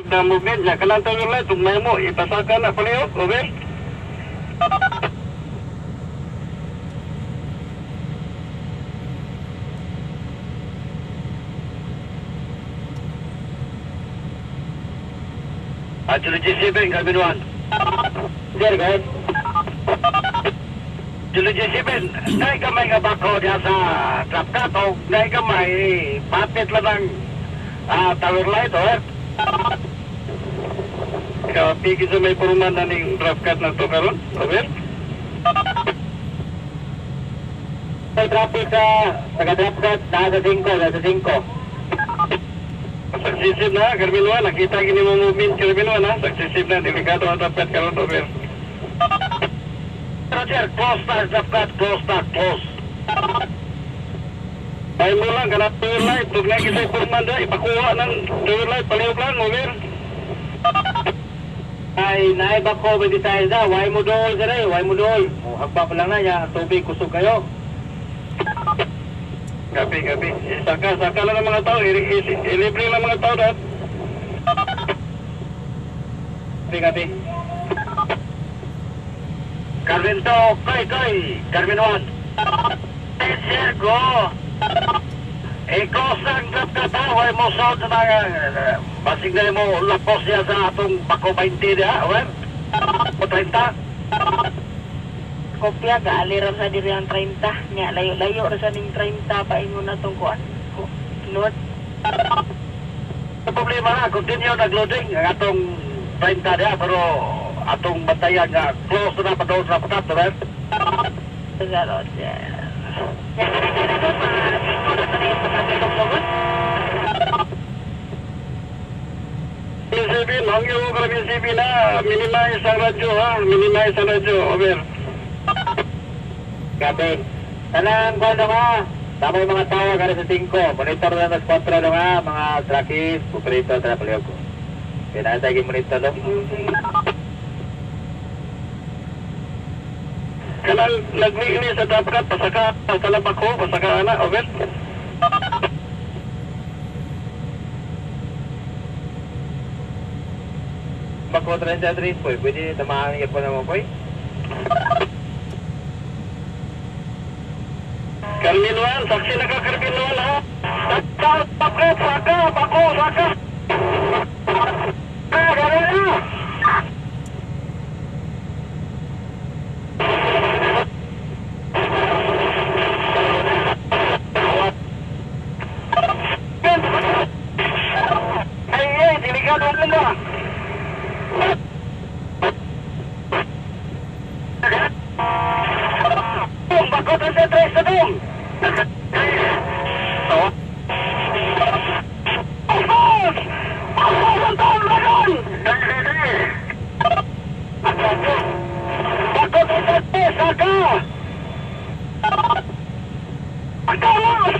Na movement niya, kanang tower light, kung may mo, ipasaka na palihog, over. Actually, G7, Carmen 1. Sir, go ahead. Julo G7, naay kamay nga bako diya sa trap cut o naay kamay patit lang ng tower light, over. Kapigil sa may puruman na ning drop cut na to karon, over. May traffic sa taga-drop cut, nasa 5, nasa 5. Successive na, Carmen 1, nakita gini mo movement, Carmen 1, ha? Successive na, delikado ang drop cut karon, over. Roger, close na, drop cut, close na, close. Ay mo lang, kanang tower light, tug na kisay puruman da, ipakuha ng tower light, palihog lang, over. Ay, naibak ko, pwede tayo na. Why mo dool, sir, eh? Why mo dool? O, hagba pa lang na, ya, tubig, kusog kayo. Gabi, gabi. Saka, saka lang ang mga tao, ilibre lang mga tao dat. Gabi, gabi. Carmen to, koy, koy, Carmen 1. Eh, sir, go. Eh, close na ang drop cut, ha? Huwag mo sound sa mga, basig na mo, lakos niya sa atong bako 20 niya, over. O 30. Kopya, gaali ra sa diri ang 30. Nya, layo-layo ra sa ning 30, paingon na tong kuan. North. Ang problema na, continue nag-loading ang atong 30 niya, pero atong bantayan nga, close na pa doon sa patat, over. Sa Roger. BCB, hangyo ko kami BCB na, minimize ang radyo, ha? Minimize ang radyo, over. Gabi. Tanang, kuwan na nga. Tama yung mga tao, gara sa 5. Monitor na mas 4 na nga, mga trackies, operator, tara palihog ko. Kaya na tayo monitor, no? Kanang nagwiili sa drop cut, pasaka, kalabak ko, pasaka ana, over. Bako 33, poy. Pwede tamaan niya po naman, poy. Carmen 1, saksi na ka, Carmen 1, ha? Saka, bako, saka, bako, saka. Ah, gano'n na. Ay, ay, delikado mo ba? Bako 33 sa dong. Oh. Bakos! Bakos ang taon na yun! Bako 33, saka! Akawas!